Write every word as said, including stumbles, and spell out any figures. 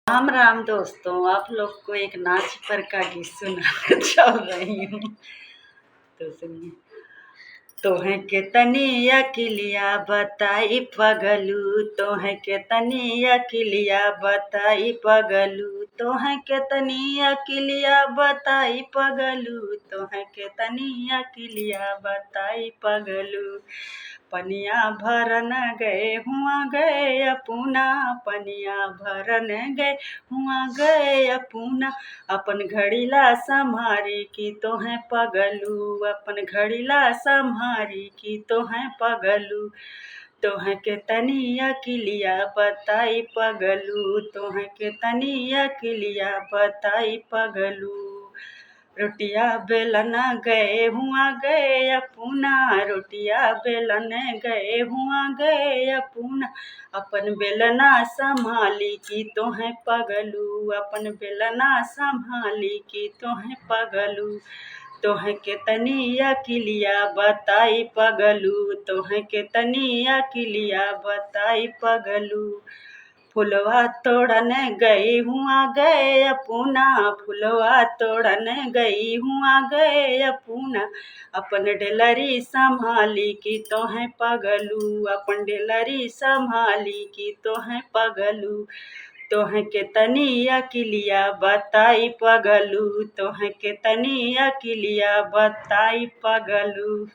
राम राम दोस्तों, आप लोग को एक नाच पर का गीत सुनाना चाह रही हूँ, तो सुनिए। तोहे के तनी अकिलिया बताई पगलू, तोहे के तनी अकिलिया बताई पगलू, तोहे के तनी अकिलिया बताई पगलू, तोहे के तनी अकिलिया बताई पगलू। पनिया भरन गए हुआ गए अपुना, पनिया भरन गए हुआ गए अपुना, अपन घड़ीला सम्हारी की तोहे पगलू, अपन घड़ीला सम्हारी की तोहे पगलू। तोहे के तनी अकिलिया बताई पगलू, तोहे के तनी अकिलिया बताई पगलू। रोटिया बेलन गए हुआ गए अपुना, रोटिया बेलन गए हुआ गए अपुना, अपन बेलना सम्हाली की तोहे पगलू, अपन बेलना सम्हाली की तोहे पगलू। तोहे के तनी अकिलिया बताई पगलू, तोहे के तनी अकिलिया बताई पगलू। फुलवा तोड़न गई हुआ गए अपुना, फुलवा तोड़न गई हुआ गए अपुना, अपन डेलरी सम्हाली की तोहे पगलू, अपन डेलरी सम्हाली की तोहे पगलू। तोहे के तनी अकिलिया बताई पगलू, तोहे के तनी अकिलिया बताई पगलू।